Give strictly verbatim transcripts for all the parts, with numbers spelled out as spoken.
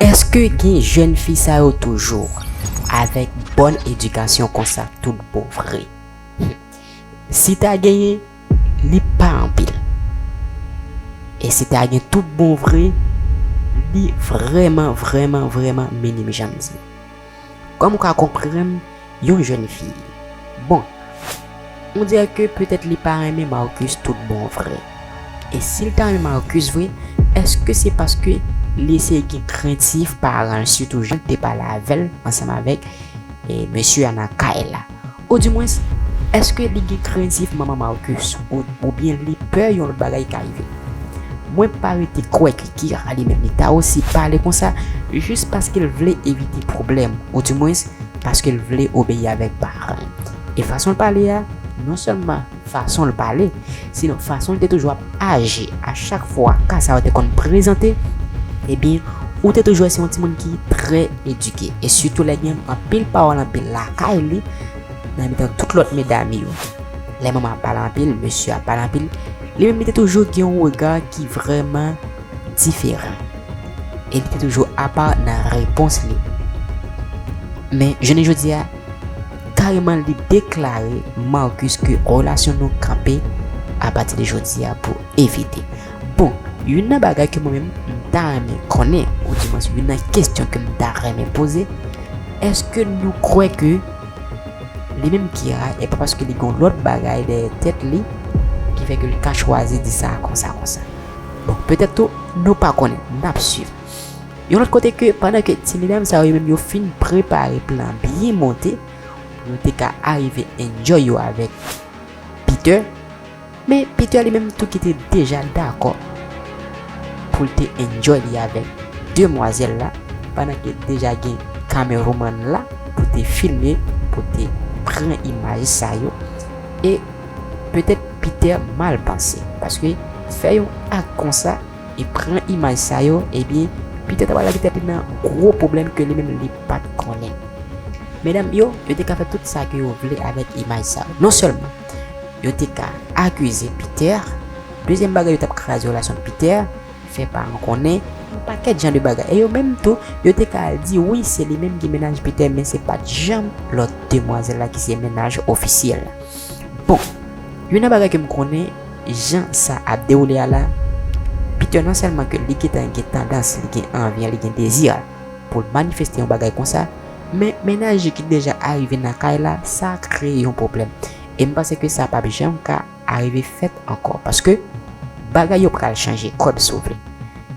Èske gen jèn fi sa yo toujou avèk bòn edikasyon konsa tout bon vre? Si ta genyen, li pa anpil. E si ta gen tout bon vre, li vrèman, vrèman, vrèman minim, jan m di. Kòm ou ka konprann, yon jèn fi. Bon, on dirè ke petèt li pa renmen Marcus tout bon vre. E si l ta renmen Marcus vre, èske se paske li eseye gen krentif paran l, sitou jan l te pale avè l ansanm avèk, e, mesye a nan kay la? Odimwens, èske li gen krentif manman Marcus? Ou, oubyen li pè yon lòt bagay ka rive? Mwen pa rete kwè ke Kira li menm li ta osi pale konsa, jis paske l vle evite pwoblèm, odimwens, paske l vle obeyi avèk paran l. E fason l pale a, non sèlman fason l pale, sinon fason l te toujou ap aji a chak fwa ka sa yo te konn prezante, ebyen, ou te toujou wè se yon timoun ki trè edike. E sitou lè gen anpil pawòl anpil lakay li, nan mitan tout lòt medam yo. Lè manman ap pale anpil, mesye ap pale anpil, li menm li te toujou gen yon rega ki vrèman diferan. E li te toujou apa nan repons li. Men, jounen jodi a, kareman li deklare Marcus ke relasyon nou kanpe apati de jodi a pou evite. Bon, youn nan bagay ke mwen menm m ta renmen konnen, oudimwens youn nan kesyon ke m ta renmen poze, èske nou kwè ke li menm Kira, e pa paske li gen yon lòt bagay dèyè tèt li ki fè ke li ka chwazi di sa konsa, konsa? Bon, petèt tou, nou pa konnen, n ap swiv. Yon lòt kote ke, pandan ke ti medam sa yo menm yo fin prepare plan byen monte, pou yo te ka arive enjoy yo avèk Peter, men Peter li menm tou ki te deja dakò pou l te enjoy li avèk demwazèl la, pandan ke deja gen cameraman la pou te filme, pou te pran imaj sa yo. E petèt Peter mal panse, paske fè yon ak konsa e pran imaj sa yo, ebyen, Peter ta pral lage tèt li nan gwo pwoblèm ke li menm li pa t konnen. Medam yo, yo te ka fè tout sa ke yo vle avèk imaj sa yo. Non sèlman yo te ka akize Peter, dezyèm bagay, yo t ap kraze relasyon Peter, fè paran konnen, yon pakèt jan de bagay. E yo menm tou, yo te ka al di wi, se li menm ki mennaj Peter, men se pa t janm lòt demwazèl la ki se mennaj ofisyèl la. Bon, youn nan bagay ke m konnen, jan sa ap dewoule a la, Peter non sèlman ke li gentan gen tandans, li gen anvi an, li gen dezi a pou l manifeste yon bagay konsa, men mennaj li ki deja arive nan kay la, sa kreye yon pwoblèm. E m panse ke sa p ap janm ka arive fèt ankò, paske bagay yo pral chanje kòd, si w vle.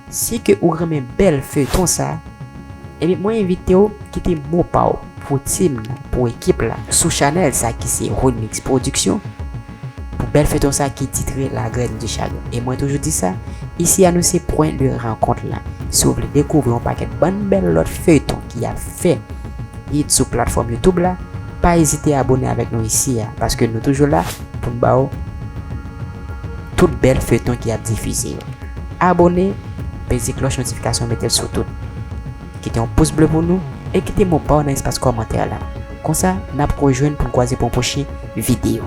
Si ke ou renmen bèl feyton sa, ebyen, mwen envite w kite mo pa w pou team nan, pou ekip la, sou chanèl sa ki se Remix Production, pou bèl feyton sa ki titre La Graine du Chagrin. E mwen toujou di sa, isi a nou se pwen de rankont la. Si w vle dekouvri yon pakèt bann bèl lòt feyton ki ap fè hit sou platfòm YouTube la, pa ezite abone avèk nou isi a, paske nou toujou la pou n ba w tout bèl feyton ki ap difize yo. Abone, peze klòch notifikasyon, mete l sou tout. Kite yon pous ble pou nou e kite mo pa w nan espas kòmantè la. Konsa, n ap rejwenn pou n kwaze pou yon pwochen videyo.